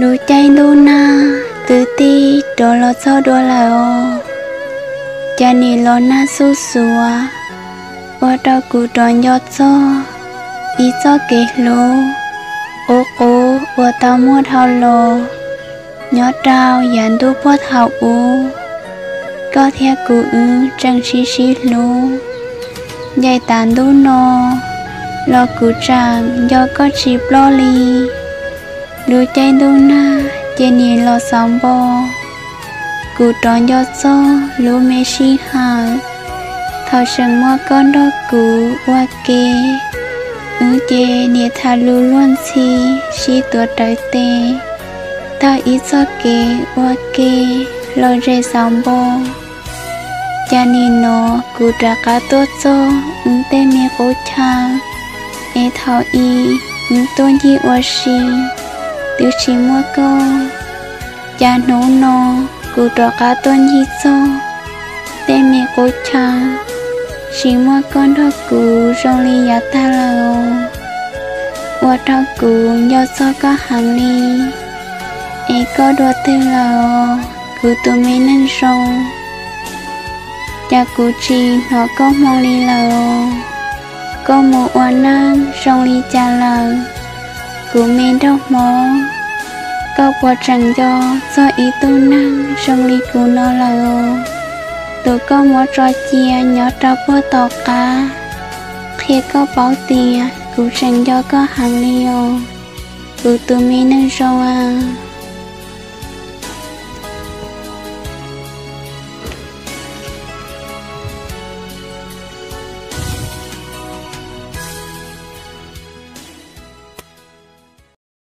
Lub caij ntuj nag, kwv tij rov los txog dua lawm os. Cas nim los nag xuj xuav, ua rau kuv rov nco txog ib txoj kev hlub qub qub uas tau muaj dhau los nyob rau yav ntuj puag thaum ub. Koj thiab kuv wb tseem sib sib hlub, ncaim tas ntuj no los kuv tseem nco koj tsis ploj li. Lub caij ntuj nag ces nim los xaus npo, kuv rov nco txog lub me sij hawm thaum tseem muaj koj nrog kuv ua ke. Wb ces niaj tham lus luag ntxhi, sib tuav rawv tes, taug ib txoj kev ua ke los ze xaus npo. Cas nim no kuv rov qab tuaj txog wb tej me qub chaw, es thaum ub wb tuaj ncig ua si twb tsis muaj koj. Cas hnub no kuv rov qab tuaj ncig txog tej me qub chaw, tsis muaj koj nrog kuv zoo li yav tag lawm os. Ua rau kuv nco txog koj heev li. Es koj dua twg lawm os, kuv tus me neej zoo? Cas kuv tsis hnov koj hmoo li lawm os. Koj mus ua neej zoo li cas lawm, kuv me nraug hmoob? Koj puas tseem nco txog ib tug neeg zoo li kuv no lawm os? Tus koj muab tso cia nyob rau puag tom qab, qhia koj paub tias kuv tseem nco koj heev li os, kuv tus me neej zoo a.